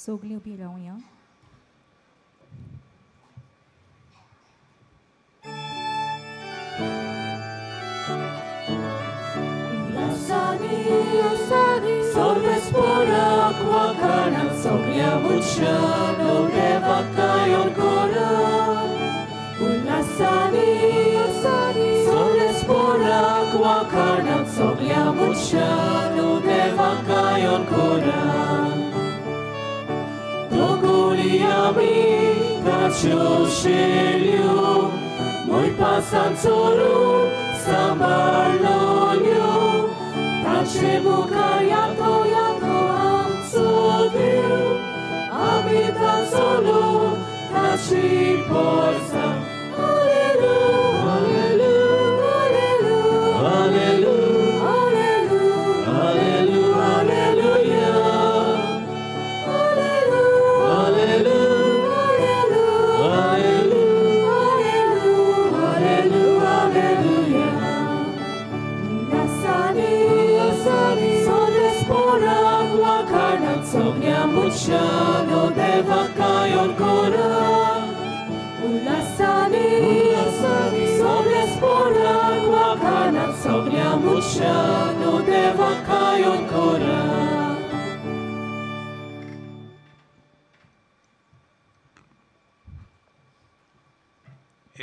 सगळीं उबी रावया. Mój pasancoru sambarloniu, tace muka yato yato amsodiu, amita solo taci porsa. Alleluia, alleluia, alleluia, alleluia, alleluia, alleluia, alleluia.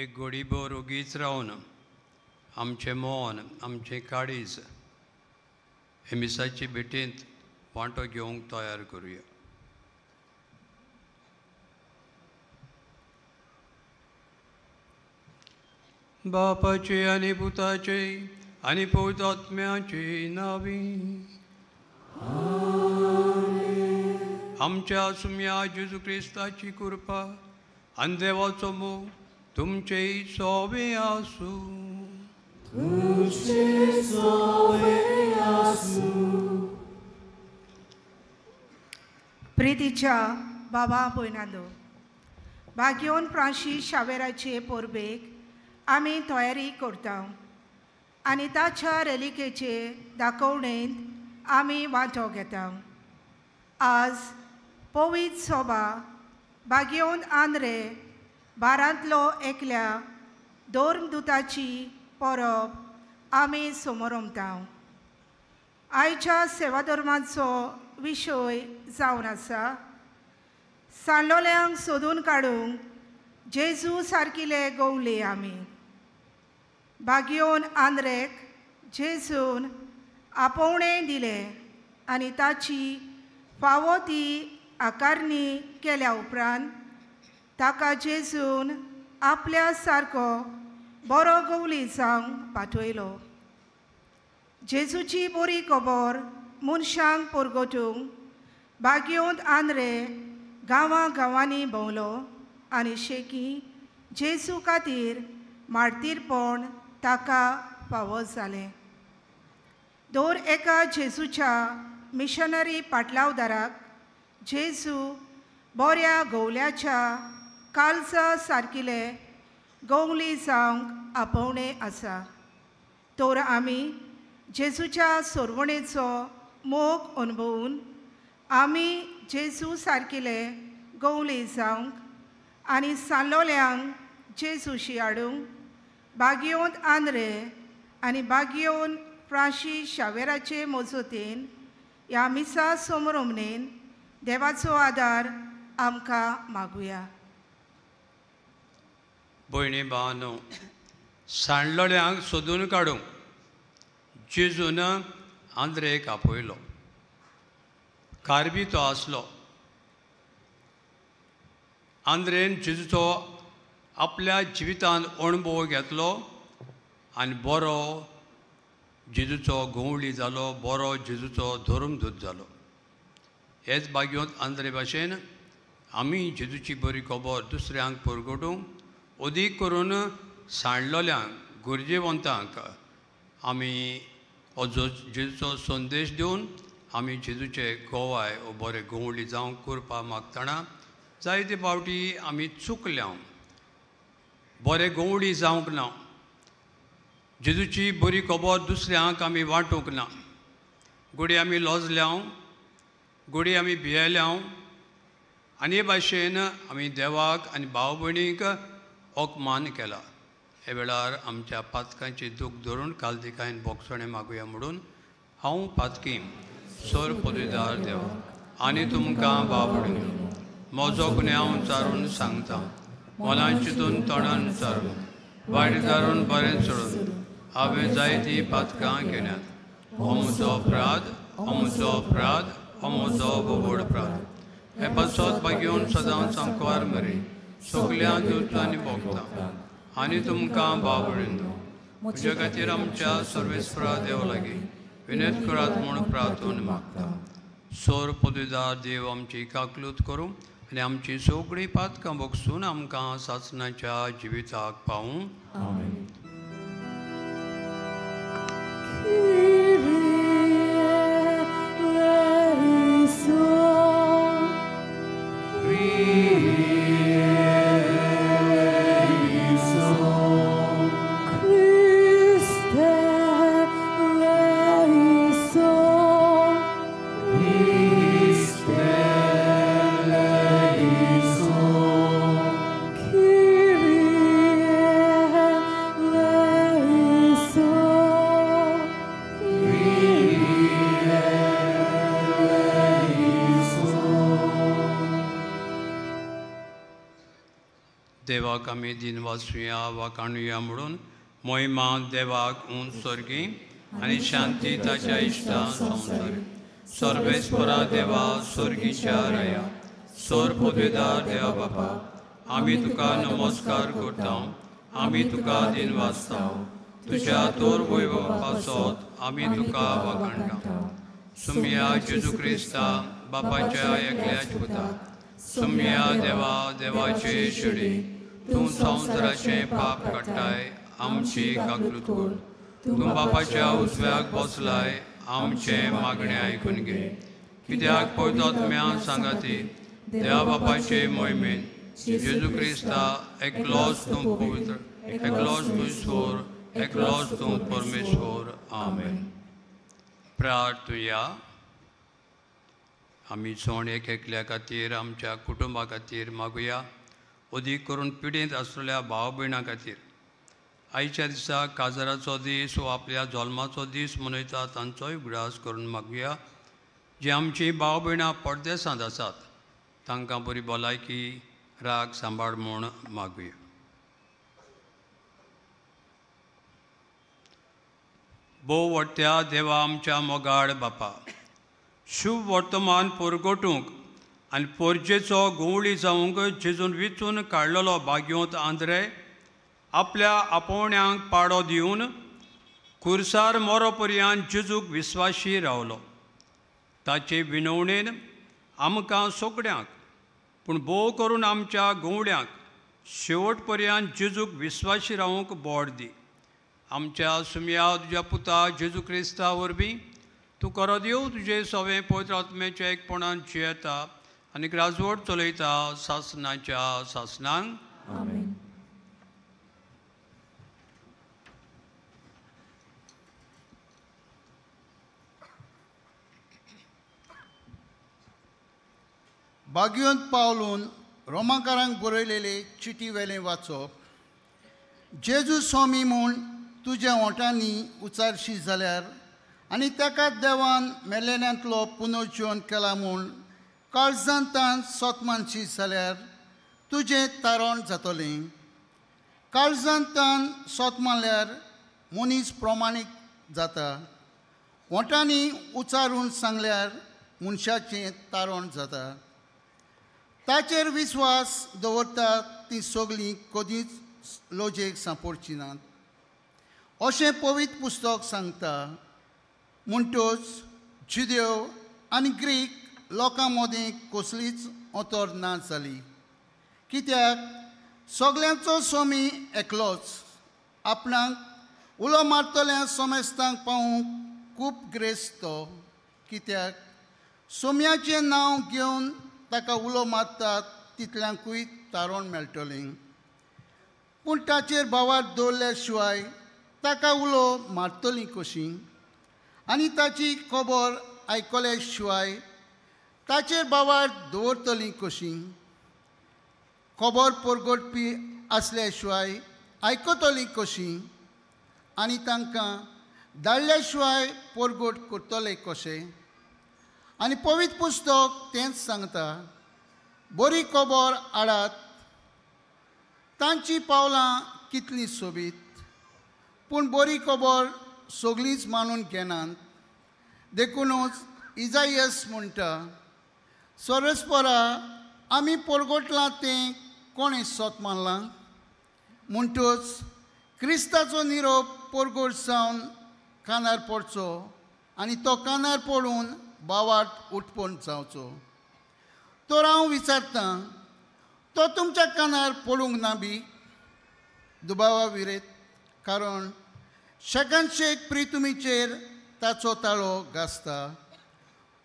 एक घडीभर ओगीच रावन आमचें मन आमचें काळीज हे मिसाचे भेटेंत वांटो घेवंक तयार करुया. बापाचे आनी पुताचे आनी पवित्र आत्म्याचे नांवी आमच्या सुम्या जेजू क्रिस्ताची कृपा आनी देवाचो मोग तुमचेय सोवे आसूं. तुमचे सोवे आसूं. प्रितीच्या बाबा भयणांनो, भाग्योन फ्रांसीस शावेराचे परबेक आमी तयारी करता आनी ताच्या रेलिकेचे दाखोवणेंत आमी वांटो घेता. आज पवित्र सोबा भाग्योन आंद्रे बारांतलो एकल्या धर्मदुताची परब आमी समोरमता. आयच्या सेवाधर्माचो विशय जावन आसा सांडलोल्यांक सोदून काडूंक जेजू सारकिले गवले आमी. भाग्योन आंद्रेक जेजून आपोवणें दिलें आनी ताची फावो ती आकारणी केल्या उपरांत ताका जेजून आपल्या सारको बरो गवली जावंक पाठयलो. जेजूची बरी खबर मनशांक परगटूंक भाग्योंत आंद्रे गांवां गांवांनी भोंवलो आनी शेकी जेजू खातीर मार्तीरपण ताका फावो जालें. दर एका जेजूच्या मिशनरी पाटलावदाराक जेजू बऱ्या गवल्याच्या कालजा सारकिले गवली जावंक आपोवणें आसा. तर आमी जेजूच्या सोरवणेचो मोग अणभवून आमी जेजू सारकिले गवली जावंक आनी सांलोल्यांक जेजूशी हाडूंक बागियोन आंद्रे आनी बागियोन फ्रांसीस शावेराचे मजतीन ह्या मिसा समरोमणेन देवाचो आदार आमकां मागुया. भयणी भावानो, सांडलोल्यांक सोदून काडूंक जेजून आंद्रेक आपयलो. कारबी तो आसलो. आंद्रेन जेजूचो आपल्या जिवितांत अणभव घेतलो आनी बरो जेजूचो गवळी जालो, बरो जेजूचो धर्मदूत जालो. हेच बागयोंत आंद्रे भाशेन आमी जेजूची बरी खबर दुसऱ्यांक परगटूंक, अदीक करून सांडलोल्यांक, गरजेवंतांक आमी हो जेजूचो संदेश दिवन आमी जेजूचे गोवाय वो बरे गवळी जावंक करपा मागतना जायते फावटी आमी चुकल्या, बरे गवळी जावंक ना, जेजूची बरी खबर दुसऱ्यांक आमी वांटूंक ना. घडये आमी लजल्या, घडये आमी भियेल्या, आनी हे भाशेन आमी देवाक आनी भाव भयणीक अपमान केला. हे वेळार आमच्या पातकांची दूख धरून कालदिकायन बोगसणें मागुया म्हणून हांव पातकी सोर पदवीदार देवा आनी तुमकां भाव भयणींनो म्हजो गुन्यांव चारून सांगता. मनान चिंतून तोंडान चारून वायट चारून बरें सोडून हांवें जायतीं पातकां केल्यात. हो म्हजो अपराध, हो म्हजो अपराध, हो म्हजो व्हड अपराध. हे पासत भागेवन सदांच सामकार मरे सगल्या दुतांनी भोगता आनी तुमकां भाव भयणींनो म्हज्या खातीर आमच्या सर्वेस्परा देवा लागीं विनंती करात म्हूण प्रार्थना मागता. सोर पदवीदार देव आमची काकलूत करूं आनी आमची सगळीं पातकां भोगसून आमकां सासणाच्या जिविताक पावूं. देवाक आमी दिन वाचुया वाकाणुया म्हणून मोहिमा देवाक उंच स्वर्गी आनी शांती ताच्या इश्टा संवसारी. सर्वेस्परा देवा स्वर्गीच्या राया सोर पदवीदार देवा बापा आमी तुका नमस्कार करता, आमी तुका दिन वाचता. तुज्या तोर वैभवा पासत आमी तुका वाकाणटा. सुमया जेजू क्रिस्ता बापाच्या एकल्याच पुता सुमया देवा देवाचे शिडी तूं संवसाराचें पाप काडटाय आमची काकलूत कर. तूं बापाच्या उजव्याक बसलाय आमचें मागणें आयकून घे. कित्याक पवित्र आत्म्या सांगाती देवा बापाचे मोहिमेन जेजू क्रिस्ता एकलोच तूं पवित्र, एकलोच तूं ईश्वर, एकलोच तूं परमेश्वर. आमेन. प्रार्थुया. आमी सण एक एकल्या खातीर आमच्या कुटुंबा खातीर मागुया, अदीक करून पिडेंत आसलेल्या भाव भयणां खातीर. आयच्या दिसा काजाराचो दीस वा आपल्या जल्माचो दीस मनयता तांचोय उगडास करून मागुया. जे आमची भाव भयणां परदेसांत आसात तांकां बरी भलायकी राग सांबाळ म्हूण मागुया. भोव व्हडत्या देवा आमच्या मोगाळ बापा, शुभ वर्तमान परगटूंक आनी पोरजेचो घुंवळी जावंक जेजून विचून काडलेलो भाग्योंत आंद्रे आपल्या आपोवण्यांक पाडो दिवन खुर्सार मोरो पर्यंत जेजूक विस्वाशी रावलो. ताचे विनवणेन आमकां सगळ्यांक पूण भोव करून आमच्या घुंवड्यांक शेवट पर्यंत जेजूक विस्वाशी रावंक बोड दी. आमच्या सुमया तुज्या पुता जेजू क्रिस्ता वरवीं तूं करो देव तुजे सवें पवित्र आत्म्याच्या एकपणान जियेता आनी राजवट चलयता सासणाच्या सासणांक. आमेन. बागयोंत पावलून रोमाकारांक बरयलेले चिटी वेलें वाचप. जेजू स्वामी म्हूण तुज्या ओंठांनी उचारशी जाल्यार आनी ताका देवान मेलेल्यांतलो पुनर्जीवन केला म्हूण काळजांतान सत मानशी जाल्यार तुजें तारण जातलें. काळजांतान सत मानल्यार मनीस प्रमाणीक जाता, ओंठांनी उचारून सांगल्यार मनशाचें तारण जाता. ताचेर विस्वास दवरतात तीं सगळीं कदींच लजेक सांपडची नात अशें पवित्र पुस्तक सांगता. म्हणटच जुदेव आनी ग्रीक लोकां मदीं कसलीच अंतर ना जाली, कित्याक सगल्यांचो स्वामी एकलोच. आपणाक उलो मारतल्या समेस्तांक पावूंक खूब ग्रेस्त तो, कित्याक सोम्याचें नांव घेवन ताका उलो मारतात तितल्यांकूय तारण मेळटलें. पूण ताचेर भावार दवरल्या शिवाय ताका उलो मारतलीं कशीं, आनी ताची खबर आयकल्या शिवाय ताचेर बावार दवरतलीं कशीं? खबर परगटपी आसल्या शिवाय आयकतलीं कशीं? आनी तांकां धाडल्या शिवाय परगट करतले कशें? आनी पवित्र पुस्तक तेंच सांगता, बरी खबर हाडात, तांची पावलां कितलीं सोबीत, पूण बरी खबर सगळींच मानून घेनात. देखूनच इजायस म्हणटा, सरस्परा आमी परगटलां तें कोणें सत मानलां? म्हणटच क्रिस्ताचो निरोप परगट जावन कानार पडचो आनी तो कानार पडून बावाट उत्पन्न जावचो. तर हांव विचारतां, तो तुमच्या कानार पडूंक ना बी? दुबावा विरेत, कारण शेकान शेक प्रितुमीचेर ताचो ताळो गाजता,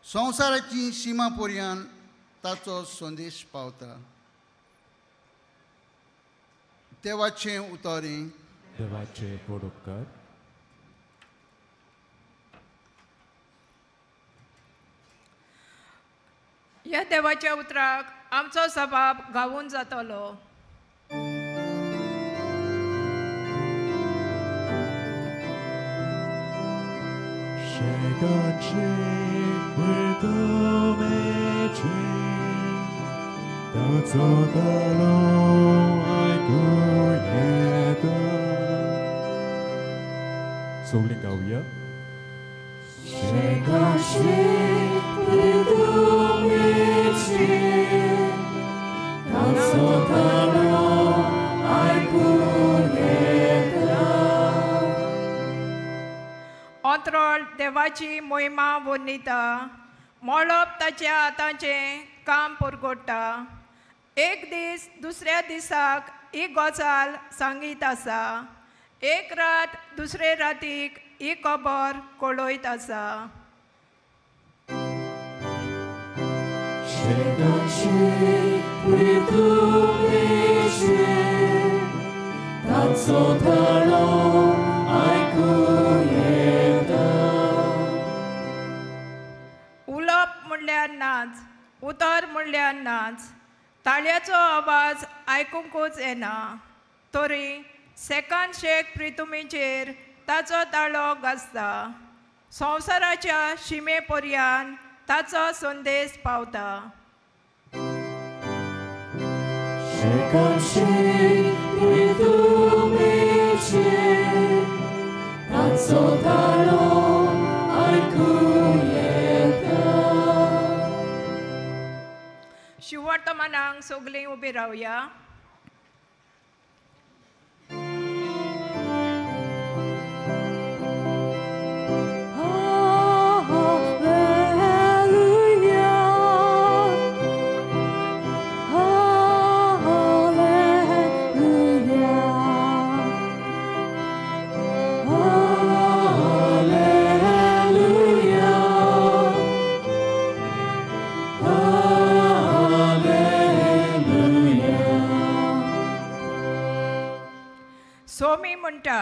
संवसाराची शिमा पर्यंत ताचो संदेश पावता. देवाचें उतरें. देवाचे परोपकार. ह्या देवाच्या उतराक आमचो सबाब गावून जातलो. सगळीं गावया. अंतराळ देवाची मोहिमा वर्णिता, मळब ताच्या हाताचें काम परगट्टा. एक दीस दुसऱ्या दिसाक ही गजाल सांगीत आसा, एक रात दुसरे रातीक ही खबर कळयत आसा. उलोवप म्हणल्यार नाच, उतर म्हणल्यार नाच, ताळयाचो आवाज आयकुंकूच येना, तरी सेकान शेक प्रितुमीचेर ताचो ताळो गाजता, संवसाराच्या शिमे पर्यंत ताचो संदेश पावता. शिववर्तमानांक सगळीं उबी रावया. सोमी म्हणटा,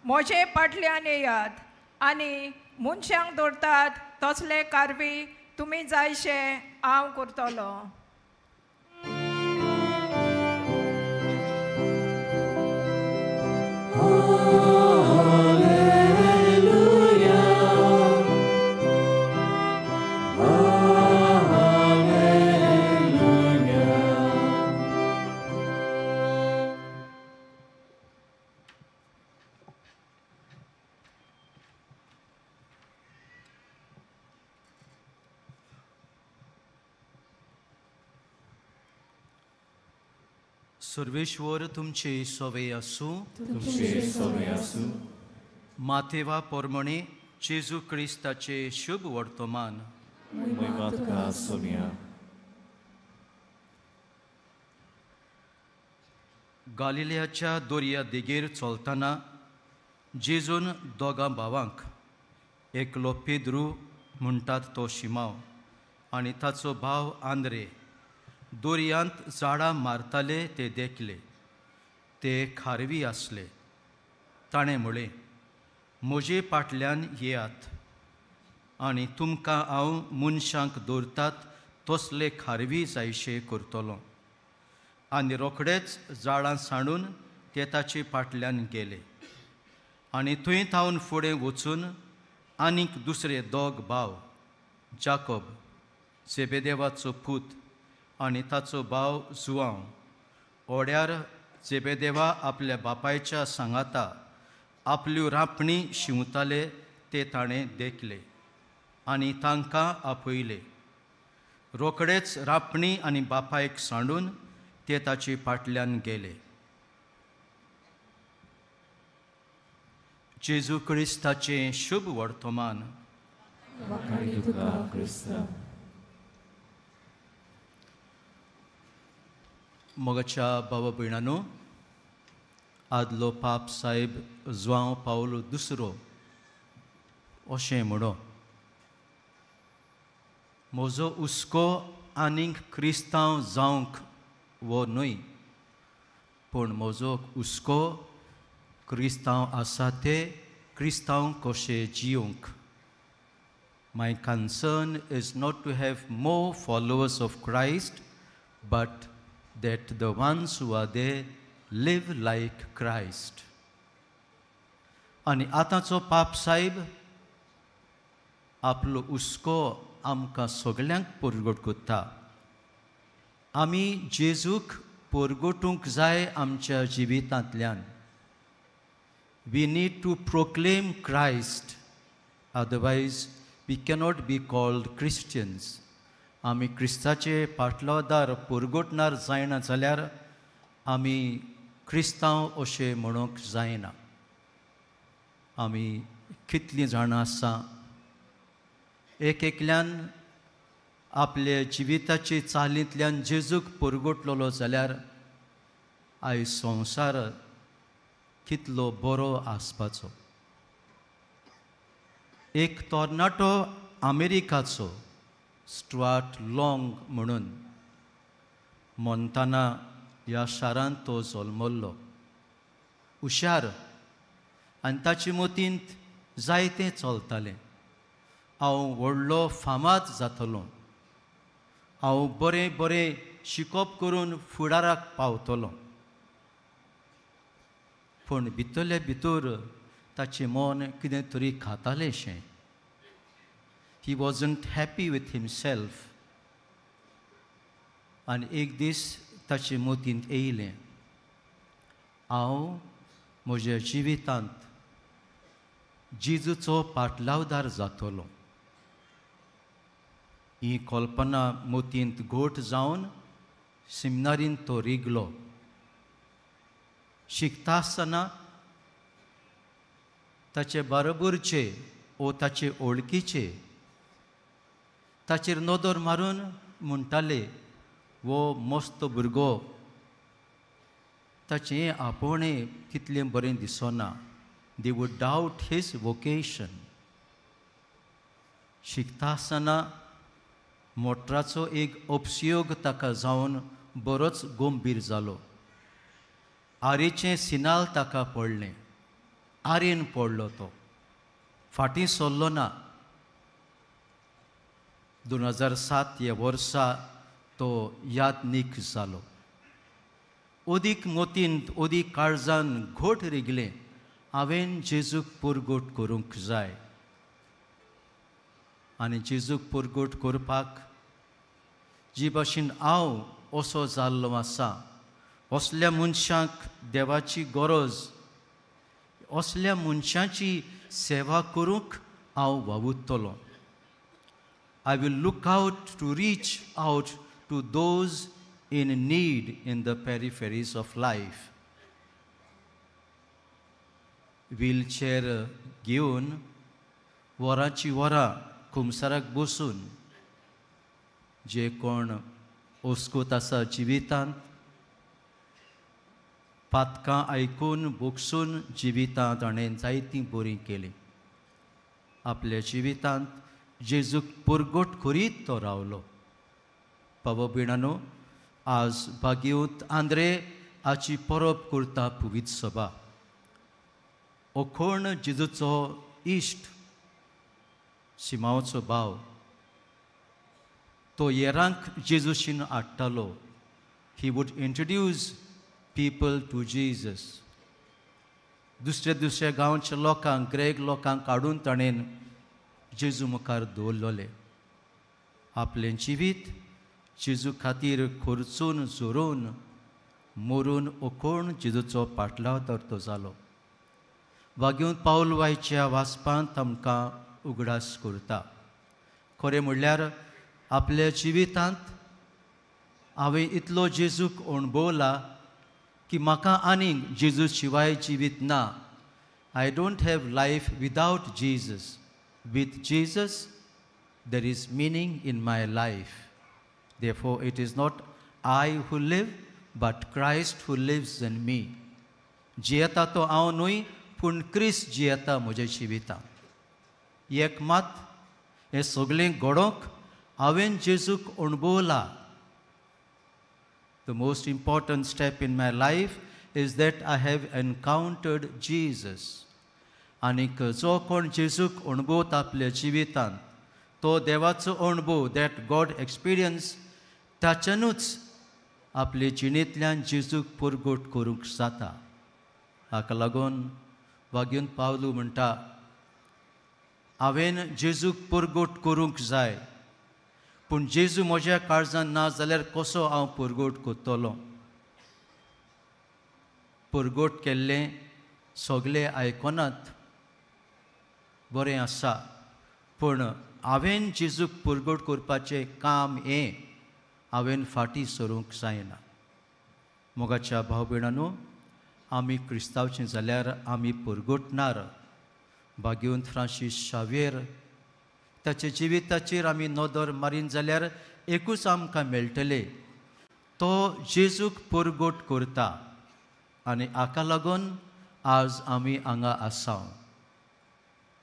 म्हजे फाटल्यान येयात आनी मनशांक दवरतात तसले कारवी तुमी जायशे हांव करतलो. सर्वेश्वर तुमचे सवे आसूं. तुमचे सवे आसूं. माथेवा पोरमणे जेजू क्रिस्ताचे शुभ वर्तमान. महिमा तुका सोम्या. गालिलियाच्या दर्या देगेर चलतना जेजून दोगां भावांक, एकलो पेद्रू म्हणटात तो शिमाव आनी ताचो भाव आंद्रे, दर्यांत झाडां मारताले ते देखले. ते खारवी आसले. ताणें म्हळें, म्हजे फाटल्यान येयात आनी तुमकां हांव मनशांक दवरतात तसले खारवी जायशे करतलो. आनी रोखडेच जाळां सांडून ते ताचे फाटल्यान गेले. आनी थंय थावन फुडें वचून आनीक दुसरे दोग भाव, जाकोब जेबेदेवाचो पूत आनी ताचो भाव जुआंव, ओड्यार जेबेदेवा आपल्या बापायच्या सांगाता आपल्यो रांपणी शिंवताले ते ताणें देखले आनी तांकां आपयले. रोखडेच रांपणी आनी बापायक सांडून ते ताचे फाटल्यान गेले. जेजू क्रिस्ताचें शुभ वर्तमान. मोगाच्या बाबा भयणानो, आदलो पाप साहेब जुआंव पावलो दुसरो अशें म्हणो, म्हजो हुस्को आनीक क्रिस्तांव जावंक वो न्हय, पूण म्हजो हुस्को क्रिस्तांव आसा ते क्रिस्तांव कशे जियोंक. My concern is not to have more followers of Christ, but that the ones who are there live like Christ. आनी आतांचो पाप साहेब आपलो हुस्को आमकां सगल्यांक परगट करता. आमी जेजूक परगटूंक जाय आमच्या जिवितांतल्यान. We need to proclaim Christ, otherwise we cannot be called Christians. आमी क्रिस्ताचे पाटलोदार परगटणार जायना जाल्यार आमी क्रिस्तांव अशें म्हणूंक जायना. आमी कितलीं जाणां आसा, एक एकल्यान आपले जिविताचे चालींतल्यान जेजूक परगटलेलो जाल्यार आयज संवसार कितलो बरो आसपाचो. एक तरणाटो अमेरिकाचो स्टुअर्ट लॉंग म्हणून मोंताना ह्या शारांत तो जल्मल्लो. हुशार आनी ताचे मतींत जायतें चलतालें. हांव व्हडलो फामाद जातलो, हांव बरें बरें शिकप करून फुडाराक पावतलो. पूण भितरले भितर ताचें मन कितें तरी खातालेंशें. He wasn't happy with himself. आनी एक दीस ताचे मतींत येयलें, हांव म्हज्या जिवितांत जेजूचो पाटलावदार जातलो. ही कल्पना मतींत घोट जावन सिमनारींत तो रिगलो. शिकता आसतना ताचे बरोबरचे ओ ताचे ओळखीचे ताचेर नदर मारून म्हणटाले, वो मस्त भुरगो, ताचें आपोवणें तितलें बरें दिसना. They would doubt his vocation. शिकता आसतना मोटराचो एक अपसयोग ताका जावन बरोच गंभीर जालो. आरेचें सिनाल ताका पडलें, आरेन पडलो तो, फाटीं सरलो ना. 2007 ह्या वर्सा तो यादनीक जालो. अदीक मतींत अदीक काळजान घोट रिगलें, हांवें जेजूक परगट करूंक जाय. आनी जेजूक परगट करपाक जी भाशेन हांव असो जाल्लो आसा, असल्या मनशांक देवाची गरज, असल्या मनशांची सेवा करूंक हांव वावुरतलो. I will look out to reach out to those in need in the peripheries of life. Wheelchair घेवन वरांची वरां कुमसाराक बसून जे कोण ओस्कोत आसा जिवितांत, पातकां आयकून बोगसून जिवितांत ताणें जायतीं बरीं केलीं. आपल्या जिवितांत जेजूक परगट करीत तो रावलो. बाबा भयणानो, आज भाग्यवंत आंद्रे आची परब करता पुवीत सभा. ओखोण जेजूचो इश्ट, सिमांवचो भाव, तो येरांक जेजूशीन हाडटालो. He would introduce people to Jesus. दुसऱ्या दुसऱ्या गांवच्या लोकांक, ग्रेग लोकांक काडून ताणें जेजू मुखार दवरलेले. आपलें जिवीत जेजू खातीर खर्चून झरोवन मरून ओकोण जेजूचो पाटलाव तर तो जालो. वाग्यून पावल वायच्या वाचपांत आमकां उगडास करता. खरें म्हणल्यार आपल्या जिवितांत हांवें इतलो जेजूक अणभवला की म्हाका आनीक जेजू शिवाय जिवीत ना. I don't have life without Jesus. With Jesus there is meaning in my life. Therefore it is not I who live but Christ who lives in me. जियेता तो हांव न्हय पूण क्रिस्त जियेता म्हज्या जिवितांत. एक मात हें सगळें घडोवंक हांवें जेजूक अणभवला. The most important step in my life is that I have encountered Jesus. आनीक जो कोण जेजूक अणभवता आपल्या जिवितांत तो देवाचो अणभव, that God experience, ताच्यानूच आपले जिणेंतल्यान जेजूक परगट करूंक जाता. हाका लागून वाग्यून पावलू म्हणटा, हांवें जेजूक परगट करूंक जाय, पूण जेजू म्हज्या काळजान ना जाल्यार कसो हांव परगट करतलो? परगट केल्लें सगळे आयकनात, बरें आसा, पूण हांवें जेजूक परगट करपाचें काम हें हांवें फाटीं सरूंक जायना. मोगाच्या भाव भयणांनो, आमी क्रिस्तांवचें जाल्यार आमी परगटणार. भाग्यवंत फ्रांसीस शाव्येर ताच्या जिविताचेर आमी नदर मारीन जाल्यार एकूच आमकां मेळटलें, तो जेजूक परगट करता आनी हाका लागून आज आमी हांगा आसा.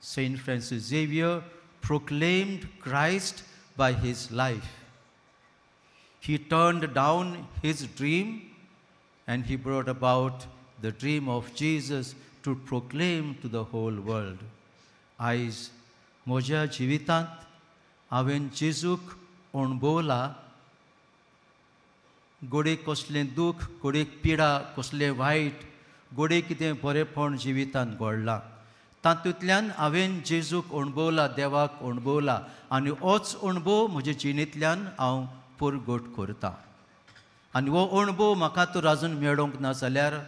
Saint Francis Xavier proclaimed Christ by his life. He turned down his dream and he brought about the dream of Jesus to proclaim to the whole world. आयज म्हज्या जिवितांत हांवें जेजूक अणभवला. गोडेक कसलें दूख, गोडेक पिडा, कसलें वायट, गोडे कितें बरेंपण जिवितांत घडलां, तातूंतल्यान हांवें जेजूक अणभवला, देवाक अणभवला आनी होच अणभव म्हज्या जिणेंतल्यान हांव परगट करता. आनी हो अणभव म्हाका तर आजून मेळोंक ना जाल्यार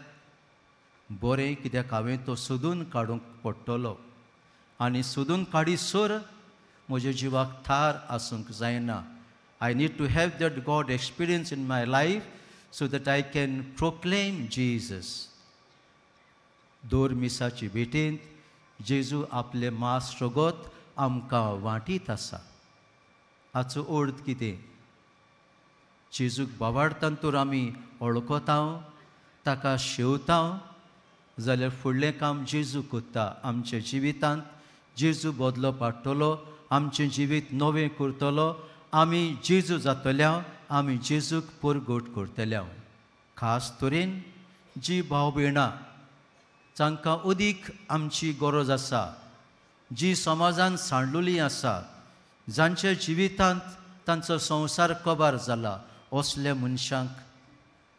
बरें, कित्याक हांवें तो सोदून काडूंक पडटलो आनी सोदून काडीसर म्हज्या जिवाक थार आसूंक जायना. I need to have that God experience in my life so that I can proclaim Jesus. दर मिसाची भेटेंत जेजू आपलें मास रगत आमकां वांटीत आसा. हाचो अर्थ कितें? जेजूक बावाडतान तर आमी वळखता, ताका शेवता जाल्यार फुडलें काम जेजू करता. आमच्या जिवितांत जेजू बदलो पाडटलो, आमचें जिवीत नवें करतलो. आमी जेजू जातल्या, आमी जेजूक परगट करतल्या. खास तरेन जी भाव भयणां जांकां अदीक आमची गरज आसा, जी समाजान सांडलेली आसा, जांच्या जिवितांत तांचो संवसार कबार जाला, असल्या मनशांक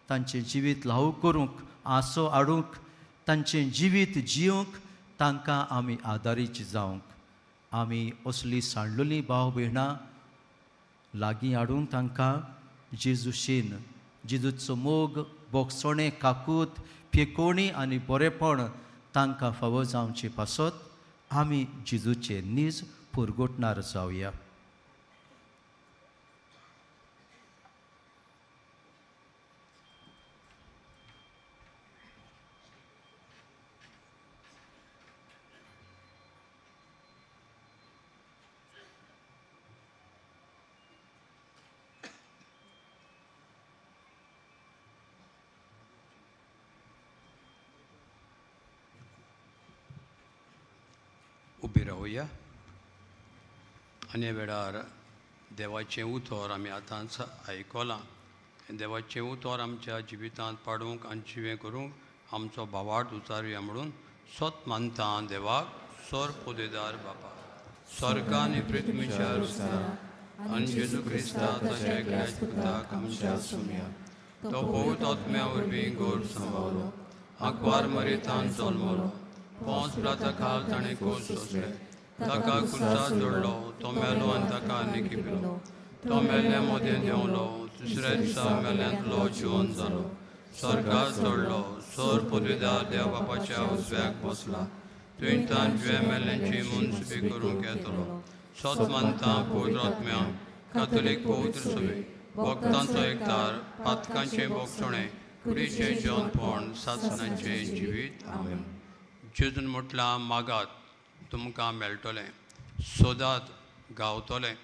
तांचें जिवीत ल्हाव करूंक, आसो हाडूंक, तांचें जिवीत जिवंक तांकां आमी आदारीची जावंक. आमी असली सांडलेली भाव भयणां लागीं हाडून तांकां जेजूशीन, जेजूचो मोग, बोगसणें, काकूत, फेकोणी आनी बरेंपण तांकां फावो जावचे पासत आमी जेजूचे नीज परगटणार जावया. उबी रावया आनी वेळार देवाचें उतर आमी आतांच आयकलां. देवाचें उतर आमच्या जिवितांत पाडूंक आनी जिवें करूंक आमचो भावार्थ उचारुया म्हणून सत मानता देवाक सोर पोदेदार बापा. स्वर्ग आनी पृथ्वीच्या आनी जेजू क्रिस्ता ताच्या एकल्याच पुताक आमच्या सुमया तो पवित्र आत्म्या वरवीं गोड सांबावलो आंकवार मरेतान जल्मलो पोंच प्लाता खाल ताणें कोस सोंसले ताका कुर्सार जोडलो तो मेलो आनी ताका निकिपिलो तो मेल्ल्या मदें देंवलो दुसऱ्या दिसा मेल्यांतलो जिवन जालो स्वर्गार चडलो सोर पदवीदार देव बापाच्या उजव्याक बसला थंयच्यान जिवे मेल्ल्यांची मुनसुबी करूंक येतलो सत मानता पवित्र आत्म्या कातोलीक पवित्र सभे भक्तांचो एकतार पातकांचें भोगसणें कुडीचें जेवणपण सासणाचें जिवीत. आमेन. जेजून म्हटलां मागात तुमकां मेळटलें, सोदात गावतलें,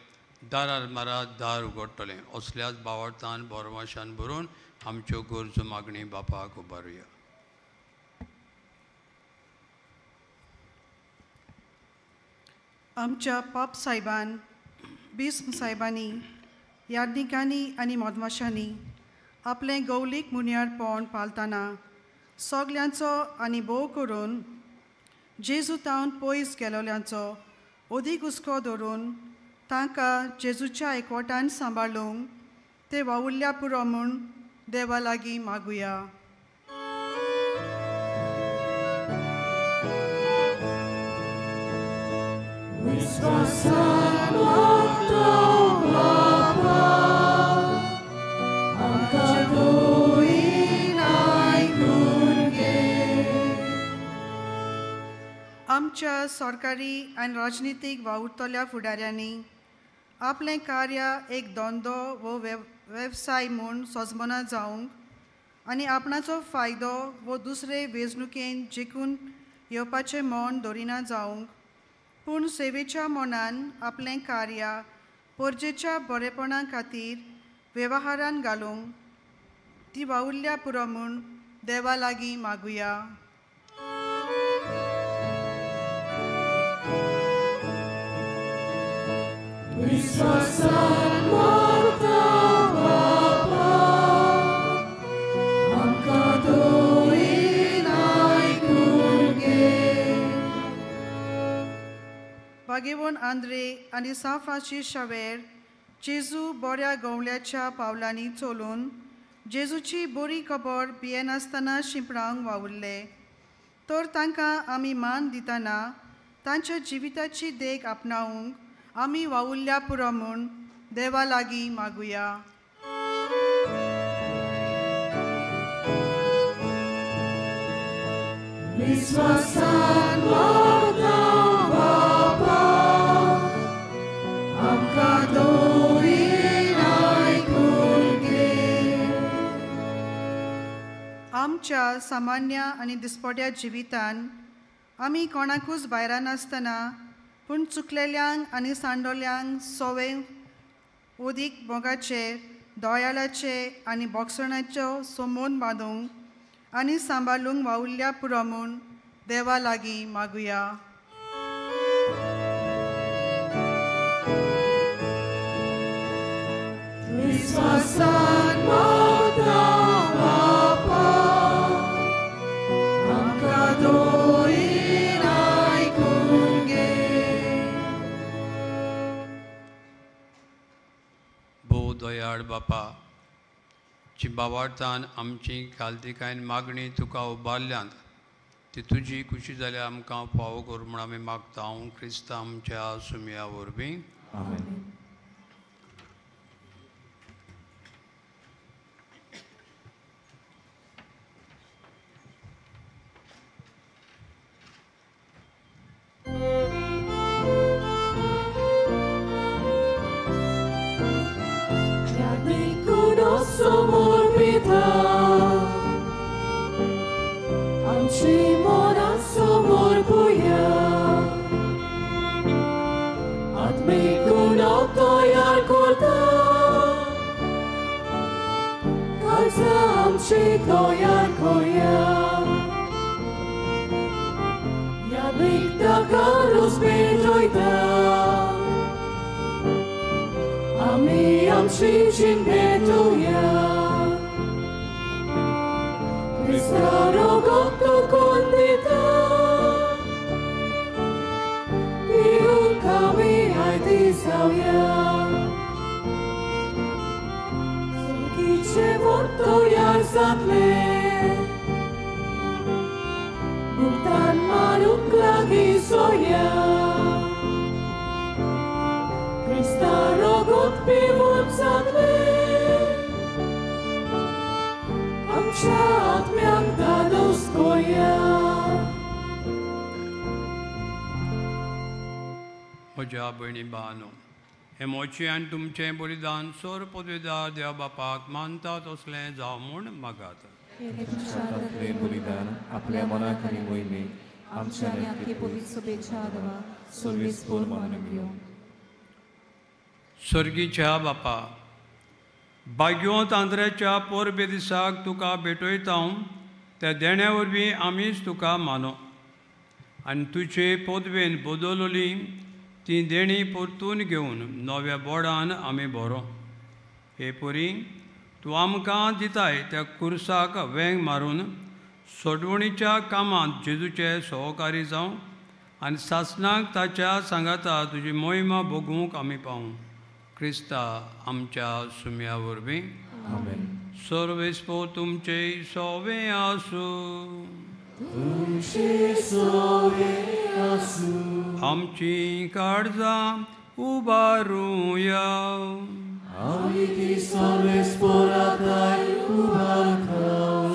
दारार मारात दार उगडटलें. असल्याच बावडतान बोरवाशान भरून आमच्यो गरजो मागणी बापाक उबारुया. आमच्या पाप साहेबान बिस्म साहेबांनी याज्ञिकांनी आनी मदमाशांनी आपलें गौलीक मुनियारपण पालतना सगल्यांचो आनी भोव करून जेजू तावन पयस गेलोल्यांचो अदीक हुस्को धरून तांकां जेजूच्या एकवटान सांबाळूंक ते वावुरल्या पुरो म्हूण देवा लागीं मागुया. विश्वासान मागता बापा आमकां दोन आयकून घे. आमच्या सरकारी आनी राजनितीक वावुरतल्या फुडाऱ्यांनी आपलें कार्य एक धंदो वो वेवसाय म्हूण सजमना जावंक आनी आपणाचो फायदो वो दुसरे वेंचणुकेन जिखून येवपाचें मन दवरिना जावंक पूण सेवेच्या मनान आपलें कार्य परजेच्या बरेपणा खातीर वेव्हारान घालूंक ती वावुरल्या पुरो म्हूण देवा लागीं मागुया. विश्वासान मागता बापा आमकां दोन आयकून घे. भाग्यवान आंद्रे आनी सांत फ्रांसीस शावेर जेजू बऱ्या गवळ्याच्या पावलांनी चलून जेजूची बरी खबर भियेनासतना शिंपणावंक वावुरले तर तांकां आमी मान दितना तांच्या जिविताची देख आपणावंक आमी वावुरल्या पुरो म्हूण देवा लागीं मागुया. विश्वासान मागता बापा आमकां दोन आयकून घे. आमच्या सामान्य आनी दिसपट्या जिवितान आमी कोणाकूच भायरान आसतना पूण चुकलेल्यांक आनी सांडोल्यांक सोवे उदीक मोगाचे दयाळाचे आनी बोगसणाचो सोमोन बांदूंक आनी सांबाळूंक वावुरल्या पुरो म्हूण देवा लागीं मागुया. विश्वासान मागता बापा आमकां दोन आयकून घे. भोव दयाळ बापा जी बावार्थान आमची खालतिकायन मागणी तुका उबारल्यांत ती तुजी खुशी जाल्यार आमकां फावो कर म्हूण आमी मागता. क्रिस्ता आमच्या सुमया वरवीं. आमेन. आमची मनां समोर पुया आत्मीक गुणो तयार करता काळजां आमची तयार करया यादीक ताका रोस पेटयता आमी आमची जीण पेटोवया क्रिस्ता रोगोक कोण दिता पिवंक आमी आयती जावया. जातलें भुगतान मारूंक लागीं सोया क्रिस्ता रगत पिवप जातलें आमच्या आत्म्याक धादोस कोया. म्हज्या भयणी भावांनो, हें मोचें आनी तुमचें बलिदान सोर पदवेदार देवा बापाक मानता तसलें जावं म्हूण मागात. हातांतलें बलिदान आपल्या मनाक आनी मोहिमेक आमच्या आनी आख्खे पवित्र सभेच्या देवा सर्वेस्पोर मानून घेवं. स्वर्गीच्या बापा, भाग्योंत आंद्रेच्या पोरबे दिसाक तुका भेटयता त्या देण्या वरवीं आमीच तुका मानो आनी तुजे पदवेन बदलली ती देणी परतून घेवन नव्या बोडान आमी भरो. हे परी तूं आमकां दिताय त्या कुर्साक वेंग मारून सोडवणीच्या कामांत जेजूचे सहकारी जावं आनी सासणाक ताच्या सांगाता तुजी मोहिमा भोगूंक आमी पावूं. क्रिस्ता आमच्या सुम्या वरवीं. आमेन. सर्वेस्पोर तुमचे सोवे आसूं. आमची काळजां उबारुया.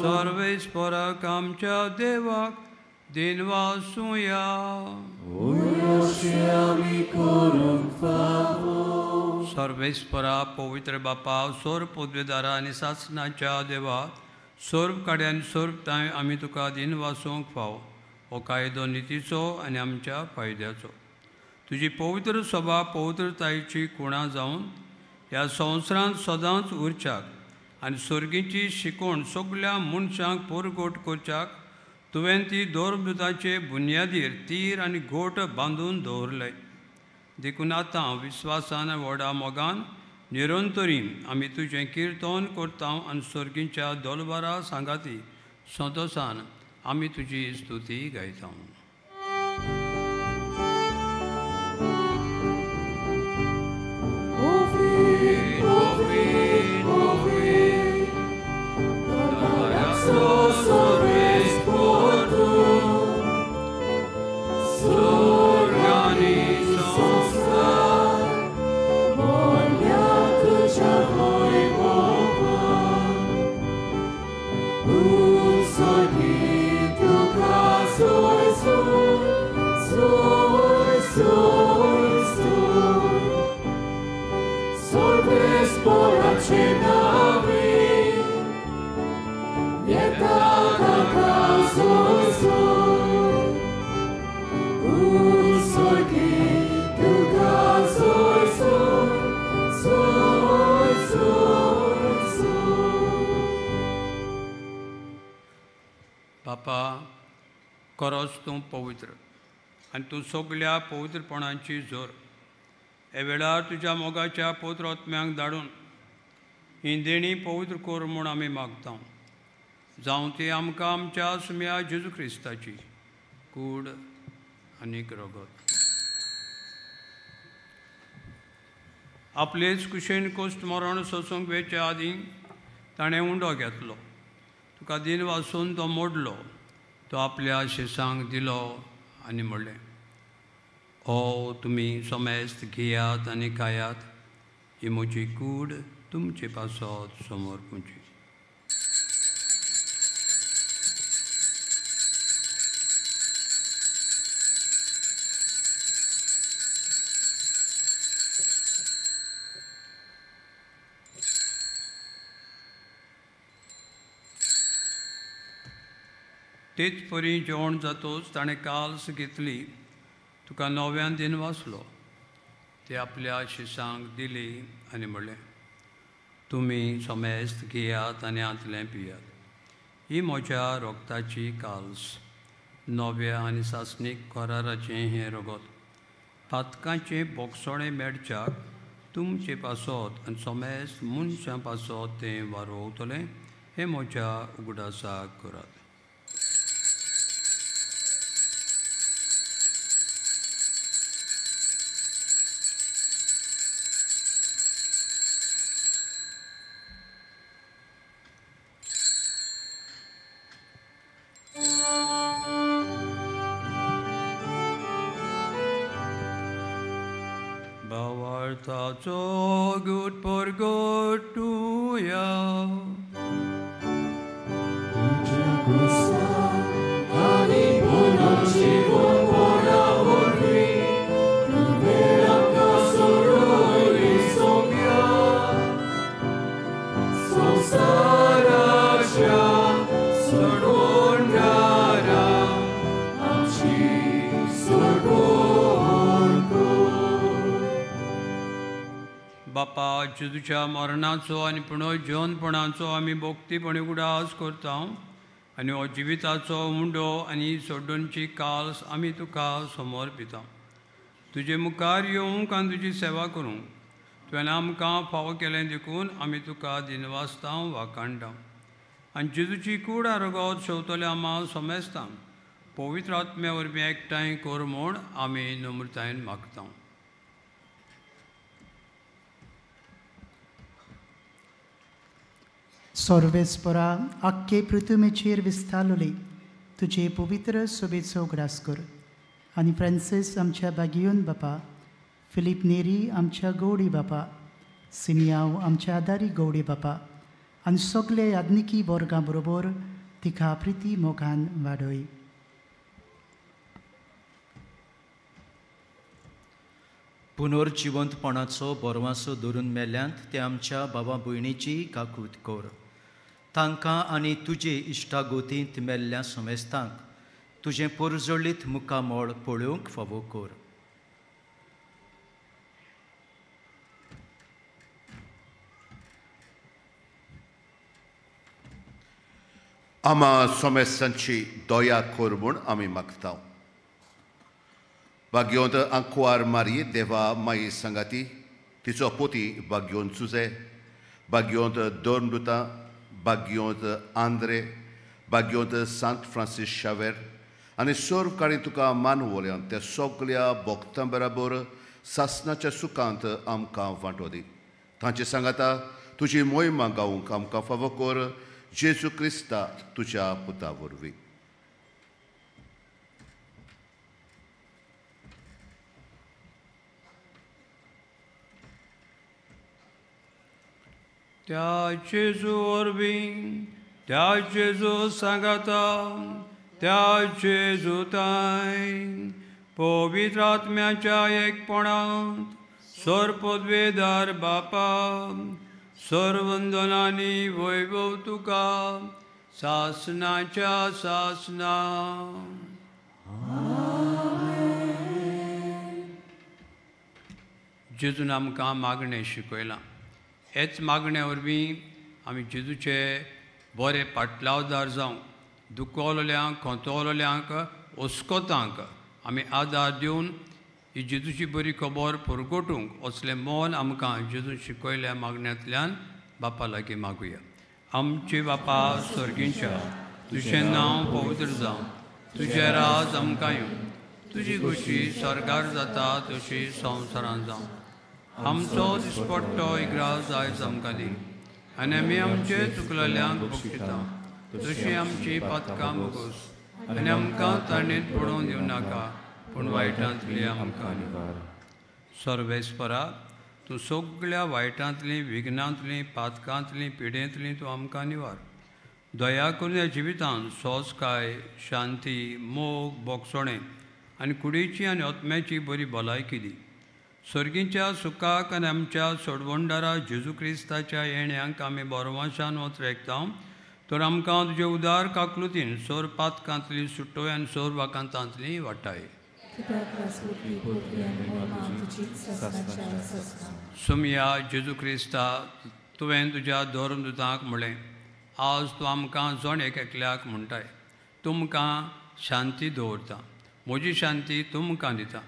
सर्वेस्पोराक आमच्या देवाक दिनवासुया. सर्वेस्परा पवित्र बापा, सोर पदवेदारा आनी सासणाच्या देवा, सोर्प काड्यान सोर्प तांय आमी तुका दिनवासूंक फाव. हो कायदो नितीचो आनी आमच्या फायद्याचो. तुजी पवित्र सभा पवित्रतायेची कुणां जावन ह्या संवसारांत सदांच उरच्याक आनी सर्गीची शिकवण सगल्या मनशांक पोरगोट करच्याक तुवें ती दोरदुताचे बुन्यादीर तीर आनी गोट बांदून दवरले. देखून आतां विस्वासान व्हडा मोगान निरंतरी आमी तुजें किर्तन करता आनी सर्गीच्या दोलबारा सांगाती संतोसान आमी तुजी स्तुती गायता. बापा, खरोच तूं पवित्र आनी तूं सगल्या पवित्रपणाची जोर. हे वेळार तुज्या मोगाच्या पवित्र आत्म्यांक धाडून ही देणी पवित्र कर म्हूण आमी मागता. जावं ती आमकां आमच्या सुम्या जेजू क्रिस्ताची कूड आनीक रगत. आपलेच कुशेन कोश्ट मरण सोसूंक वेच्या आदीं ताणें उंडो घेतलो. तुका दिन वासून तो मोडलो. तो आपल्या शिसांक दिलो आनी म्हणलें, ओ तुमी समेस्त घेयात आनी खायात, ही म्हजी कूड तुमचे पासत समर्पूची. तेच परी जेवण जातोच ताणें काल्स घेतली, तुका नव्यान दिन वाचलो, ते आपल्या शिसांक दिली आनी म्हणलें, तुमी समेस्त घेयात आनी हांतलें पियात, ही म्हज्या रोगताची काल्स, नव्या आनी सासणीक कराराचें हें रगत, पातकांचें बोगसोणें मेळच्याक तुमचे पासत आनी समेस्त मनशां पासत तें वारोवतलें, हें म्हज्या उगडासाक करात. भावार्थाचो गुट परगटुया. आनी पुनर्जीवनपणा वरवीं तुवें आमकां सोडयली सोम्या संवसाराच्या सोडवणारा आमची सोडवण कर. बापा, जेजूच्या मरणाचो आनी पुनर्जीवनपणाचो आमी भक्तीपणी उगडास करता आनी हो जिविताचो उंडो आनी सोडणची काल्स आमी तुका समर्पिता. तुजे मुखार येवंक आनी तुजी सेवा करूंक तुवें आमकां फावो केलें देखून आमी तुका दिनवासता वाखाणटा. आनी जेजूची कूड आरोगावत शेवतले आमा समेस्तांक पवित्र आत्म्या वरवीं एकठांय कर म्हूण आमी नम्रतायेन मागता. सर्वेस्परा आख्खे पृथ्वीचेर विस्तारलोली तुजे पवित्र सोबेचो उगडास कर आनी फ्रांसीस आमच्या बागियोन बापा, फिलीप नेरी आमच्या गौडी बापा, सिमियांव आमच्या आदारी गौडी बापा आनी सगळे याज्ञिकी वर्गां बरोबर तिका प्रिती मोगान वाडय. पुनर्जिवंतपणाचो बरवासो धरून मेल्यांत ते आमच्या बाबा भयणीची काकूत कर. तांकां आनी तुजे इश्टागोतींत मेल्ल्या समेस्तांक तुजें पोरजोळीत मुखामळ पळोवंक फावो कर. आमा समेस्तांची दया कर म्हूण आमी मागता. भाग्योंत आंकवार मारी देवा माई सांगाती, तिचो पोती भाग्योंत सुजे, भाग्योंत दोर्मदुता, भाग्योंत आंद्रे, भाग्योंत सांत फ्रांसीस शावेर आनी सर्व काणी तुका मानवल्यान त्या सगल्या भक्तां बराबर सासनाच्या सुखांत आमकां वांटो दी. तांचे सांगाता तुजी मोहिमा गावंक आमकां फावो कर, जेजू क्रिस्ता तुज्या पुता वरवीं. त्या जेजू वरवीं, त्या जेजू सांगाता, त्या जेजूताय पवित्र आत्म्याच्या एकपणांत सर्वपदवेदार बापा, सर्वंदनानी वैभव तुका सासनाच्या सासना. जेजून आमकां मागणें शिकयलां. हेच मागण्या वरवीं आमी जेजूचे बरे पाटलावदार जावं, दुखवलोल्यांक, खोंतवलोल्यांक, ओस्कोतांक आमी आदार दिवन ही जेजूची बरी खबर परगटूंक असलें मन आमकां जेजून शिकयल्या मागण्यांतल्यान बापा लागीं मागुया. आमचे बापा स्वर्गींच्या, तुजें नांव पवित्र जावं, तुजें राज आमकां येवं, तुजी गोशी स्वर्गार जाता तशी संवसारांत जावं. आमचो दिसपट्टो इग्राज आयज आमकां दी आनी आमी आमचे चुकलेल्यांक बक्षिता तशी आमची पातकां भोगोस आनी आमकां ताणेंत पडोवन दिवं नाका, पूण वायटांतली आमकां निवार. सर्वेस्परा, तूं सगळ्या वायटांतली, विघ्नांतली, पातकांतली, पिडेंतली तूं आमकां निवार. दया करून ह्या जिवितांत सोंसकाय, शांती, मोग, बोगसणें आनी कुडीची आनी आत्म्याची बरी भलायकी दी. स्वर्गीच्या सुखाक आनी आमच्या सोडवणदारा जेजू क्रिस्ताच्या येण्यांक आमी बरवाशान वच रेखता, तर आमकां तुजे उदार काकलुतीन सोर पातकांतली सुटोय आनी सोर वाकांतांतली वाटाय. सुमया जेजू क्रिस्ता, तुवें तुज्या धर्मदुतांक म्हणलें, आज तूं आमकां जण एक एकल्याक म्हणटाय, तुमकां शांती दवरता, म्हजी शांती तुमकां दिता.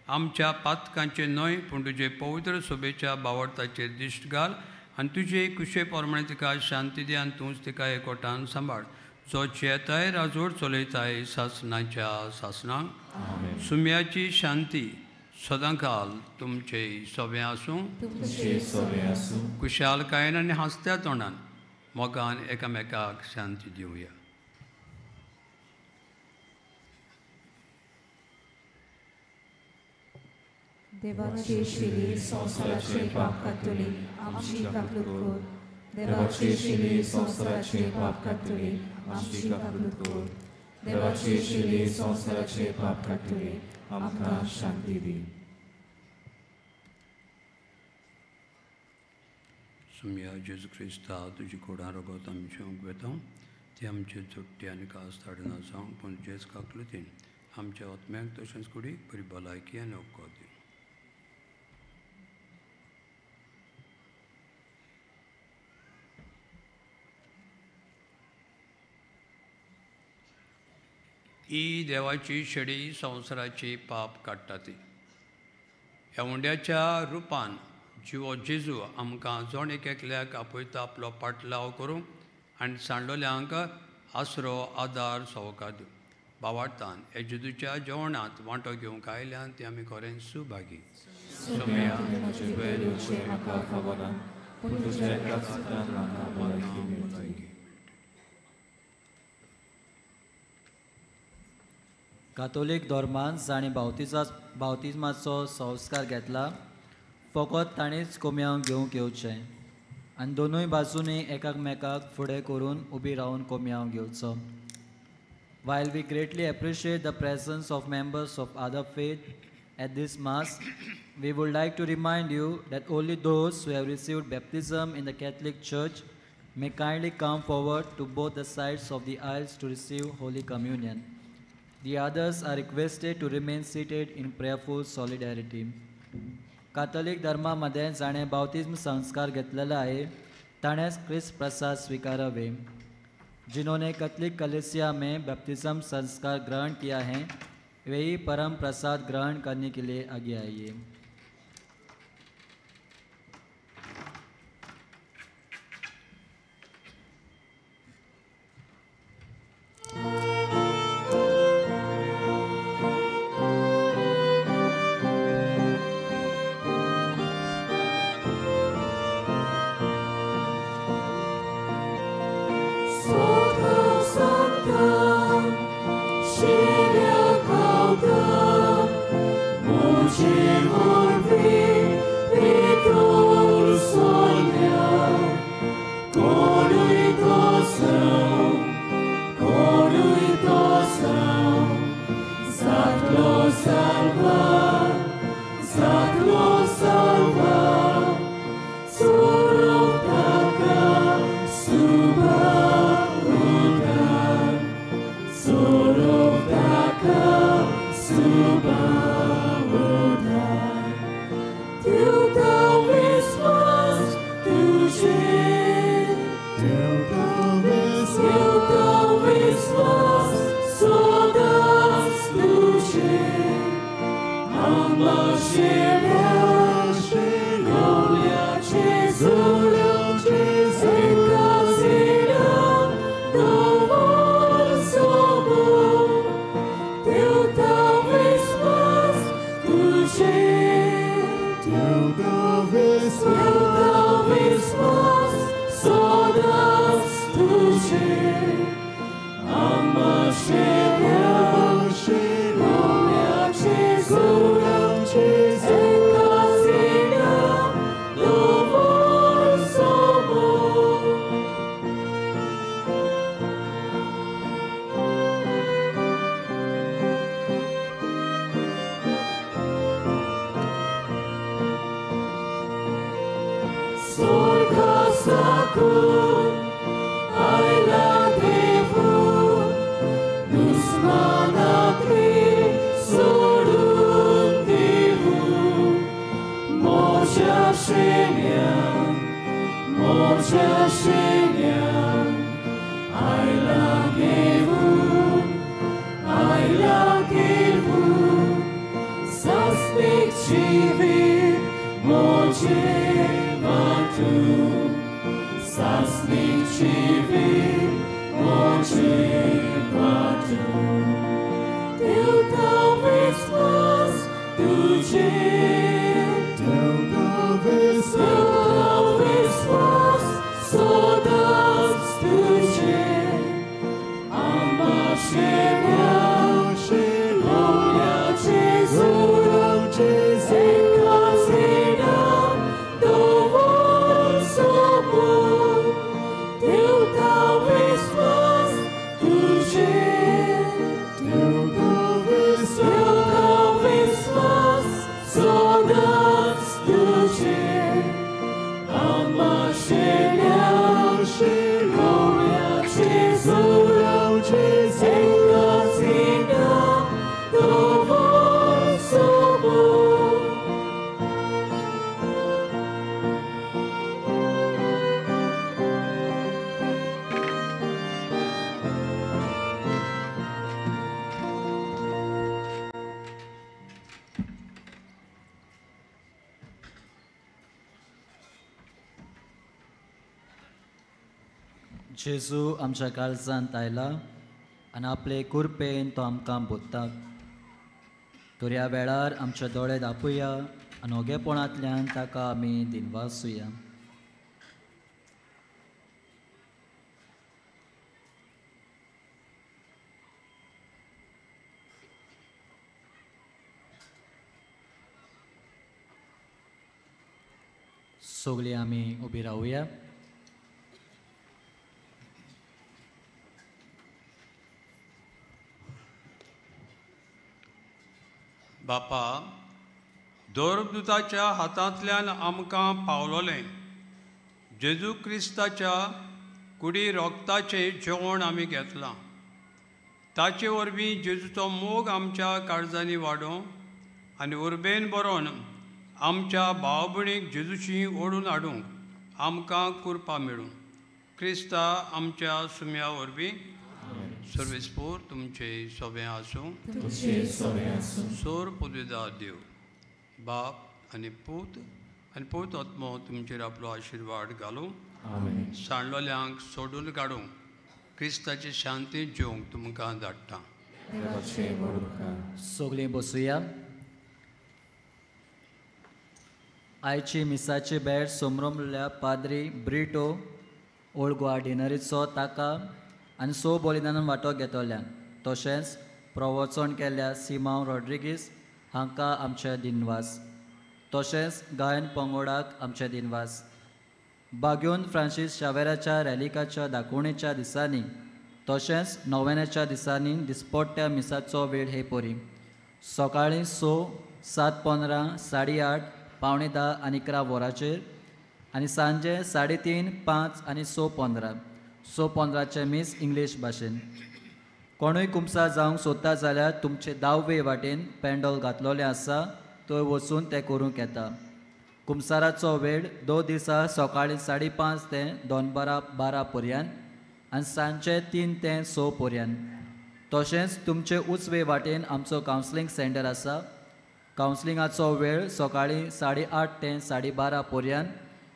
आमच्या पातकांचेर न्हय पूण तुजे पवित्र सोबेच्या बावडताचेर दिश्ट घाल आनी तुजे कुशे प्रमाणे तिका शांती दी आनी तूंच तिका एकवटान सांबाळ, जो चेताय राजवट चलयताय सासनाच्या सासनाक. सुम्याची शांती सदांकाल तुमचे सोबें आसूं. कुशालकायेन आनी हांसत्या तोंडान मोगान एकामेकाक शांती दिवया. देवाची शिली संवसाराचे पाप काडटली आमची काकूट कर. देवाची शिली संवसाराचे पाप काडटली आमची काकूट कर. देवाची शिली संवसाराचे पाप काडटली आमकां शांती दी. सुम्या जेजू क्रिस्ता तुजी कोडां रगत आमी जेवंक वेता ती आमचे जोडटी आनी कास धाडना जावंक पूण जेज काकलुतीन आमच्या आत्म्याक तशेंच कुडीक बरी भलायकी आनी उपकार दी. ही देवाची शेडी संवसाराची पाप काडटा ती ह्या उंड्याच्या रुपान जिवो जेजू आमकां जण एक एकल्याक आपयता आपलो पाटलाव करूंक आनी सांडलोल्यांक आसरो आदार सवका दिवं. बावार्थान ह्या जेजूच्या जेवणांत वांटो घेवंक आयल्यान ती आमी खरेंच सुभागी. कातोलीक धर्मान जाणें बावतिज्माचो संस्कार घेतला फकत ताणेंच कोमयांव घेवंक येवचें आनी दोनूय बाजूंनी एकामेकाक फुडें करून उबी रावन कोमयांव घेवचो. While we greatly appreciate the presence of members of other faith at this Mass, we would like to remind you that only those who have received baptism in the Catholic Church may kindly come forward to both the sides of the aisles to receive Holy Communion. The others are requested to remain seated in prayerful solidarity. Catholic धर्मामध्ये जाणें बाप्तिज्म संस्कार घेतलेला आहे ताणेंच क्रिस्त प्रसाद स्वीकारावे. जिन्होंने Catholic कलीसिया में बपतिस्म संस्कार ग्रहण किया है वे ही परम प्रसाद ग्रहण करने के लिए आगे आइए. Jesu. जेजू आमच्या काळजांत आयला आनी आपले कुरपेन तो आमकां बोत्ता. तर ह्या वेळार आमचे दोळे दापुया आनी ओगेपणांतल्यान ताका आमी दिनवासुया. सगळीं आमी उबी रावया. बापा, देवदूताच्या हातांतल्यान आमकां पावलोलें जेजू क्रिस्ताच्या कुडी रोगताचें जेवण आमी घेतलां. ताचे वरवीं जेजूचो मोग आमच्या काळजांनी वाडोवं आनी उर्बेन बरोवन आमच्या भाव भयणीक जेजूशी ओडून हाडूंक आमकां कृपा मेळूं. क्रिस्ता आमच्या सुम्या वरवीं. सर्वेस्पोर तुमचे सोबें आसूं. सोर पुदविदार देव बाप आनी पूत आनी पूत आत्मो तुमचेर आपलो आशिर्वाद घालूं, सांडलोल्यांक सोडून काडूं, क्रिस्ताची शांती जेवंक तुमकां धाडटा. सगळीं बसुया. आयची मिसाची भेट सोमरमल्या पाद्री ब्रिटो ओल्ड गोवा डिनरीचो ताका आनी सो बलिदानान वांटो घेतल्यान, तशेंच प्रवचन केल्ल्या सिमांव रॉड्रिगीस हांकां आमचे दिनवास, तशेंच गायन पंगोडाक आमचे दिनवास. बाग्योन फ्रांसीस शावेराच्या रॅलिकाच्या दाखोवणेच्या दिसांनी तशेंच नोवेनाच्या दिसांनी दिसपट्ट्या मिसाचो वेळ हे परी सकाळीं 6, 7:15, 8:30, 9:45 आनी 11 वरांचेर आनी सांजे 3:30, 5 आनी 6:15. 6:15 मीस इंग्लीश भाशेन. कोणूय कुमसार जावंक सोदता जाल्यार तुमचे दावे वाटेन पेंडोल घातलोलें आसा, थंय वचून तें करूंक येता. कुमसाराचो वेळ 2 दिसा सकाळीं 5:30 ते दनपारां 12 पर्यंत आनी सांजचे 3 ते 6 पर्यंत. तशेंच तुमचे उजवे वाटेन आमचो कावन्सिलींग सेंटर आसा. कावन्सिलिंगाचो वेळ सकाळीं 8:30 ते 12:30 पर्यंत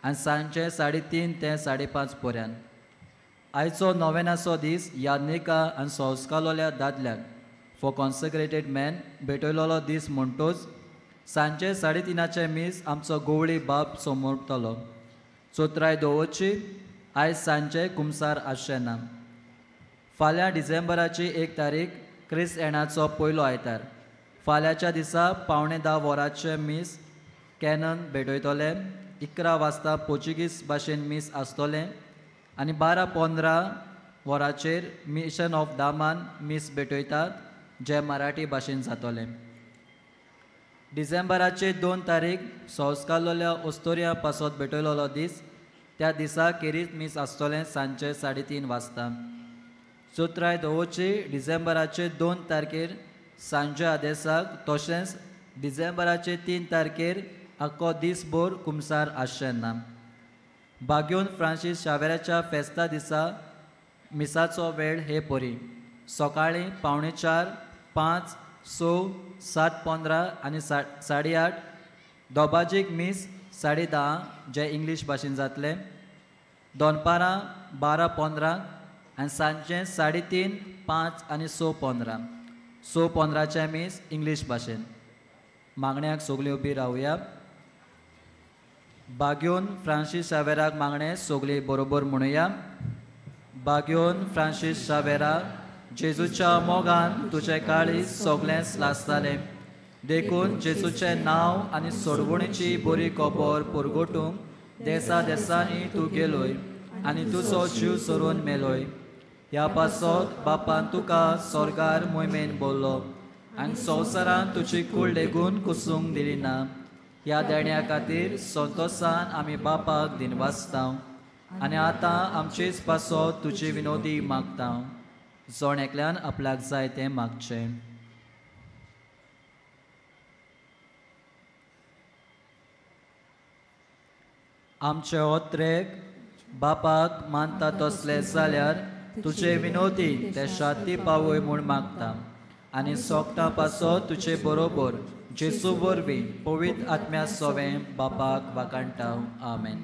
आनी सांजचे 3:30 ते 5:30 पर्यंत. आयचो नोवेनाचो दीस याज्ञिका आनी संस्कारलोल्या दादल्याक फॉर कॉन्सेक्रेटेड मॅन भेटयलोलो दीस म्हणटोच सांजचे 3:30 मीस आमचो गोवळी बाप समोरतलो. चोत्राय दवरची आयज सांजचे कुमसार आसचें ना. फाल्यां डिसेंबराची 1 तारीख क्रिस्त येणाचो पयलो आयतार. फाल्यांच्या दिसा 9:45 वरांचें मीस कॅनन भेटयतले. 11 वाजता पोर्चुगीज भाशेन मीस आसतलें आनी 12:15 वरांचेर मिशन ऑफ दामान मीस भेटयतात जें मराठी भाशेन जातलें. डिसेंबराचे 2 तारीख संस्कारलोल्या ओस्तोरिया पासत भेटयलोलो दीस. त्या दिसा केरीत मीस आसतलें सांजचे 3:30 वाजता. चोत्राय दवरची डिसेंबराचे 2 तारखेर सांजे आदेसाक तशेंच डिसेंबराचे 3 तारखेर आख्खो दीसभर कुमसार आसचें ना. बाग्योन फ्रांसीस शावेराच्या फेस्ता दिसा मिसाचो वेळ हे परी सकाळीं 3:45, 5, 6, 7:15 आनी 8:30. दोबाजीक मीस 10:30 जें इंग्लीश भाशेन जातलें. दनपारां 12:15 आनी सांजचें 3:30, 5 आनी 6:15. 6:15 मीस इंग्लीश भाशेन. मागण्याक सगळीं उबी रावया. बाग्योन फ्रांसीस शावेराक मागणें सगळीं बरोबर म्हणुया. बाग्योन फ्रांसीस शावेरा, जेजूच्या मोगान तुजें काळीज सगळेंच लासतालें, देखून जेजूचें नांव आनी सोडवणीची बरी खबर पुरगोटूंक देसा देसांनी तूं गेलोय आनी तुजो जीव सोडून मेलोय. ह्या पासत बापान तुका स्वर्गार मोहिमेन बोल्लो आनी संवसारान तुजी कूड लेगून कुसूंक दिली ना. ह्या देण्या खातीर संतोसान आमी बापाक दिनवासता आनी आतां आमचेच पासत तुजी विनोदी मागता. जण एकल्यान आपल्याक जाय तें मागचें. आमचे ओत्रेक बापाक मानता तसले जाल्यार तुजे विनोदी ते शांती पावय म्हूण मागता आनी सोगटां पासत तुजे बरोबर जेजू वरवीं पवित्र आत्म्या सोवें बापाक वाखाणटा. आमेन.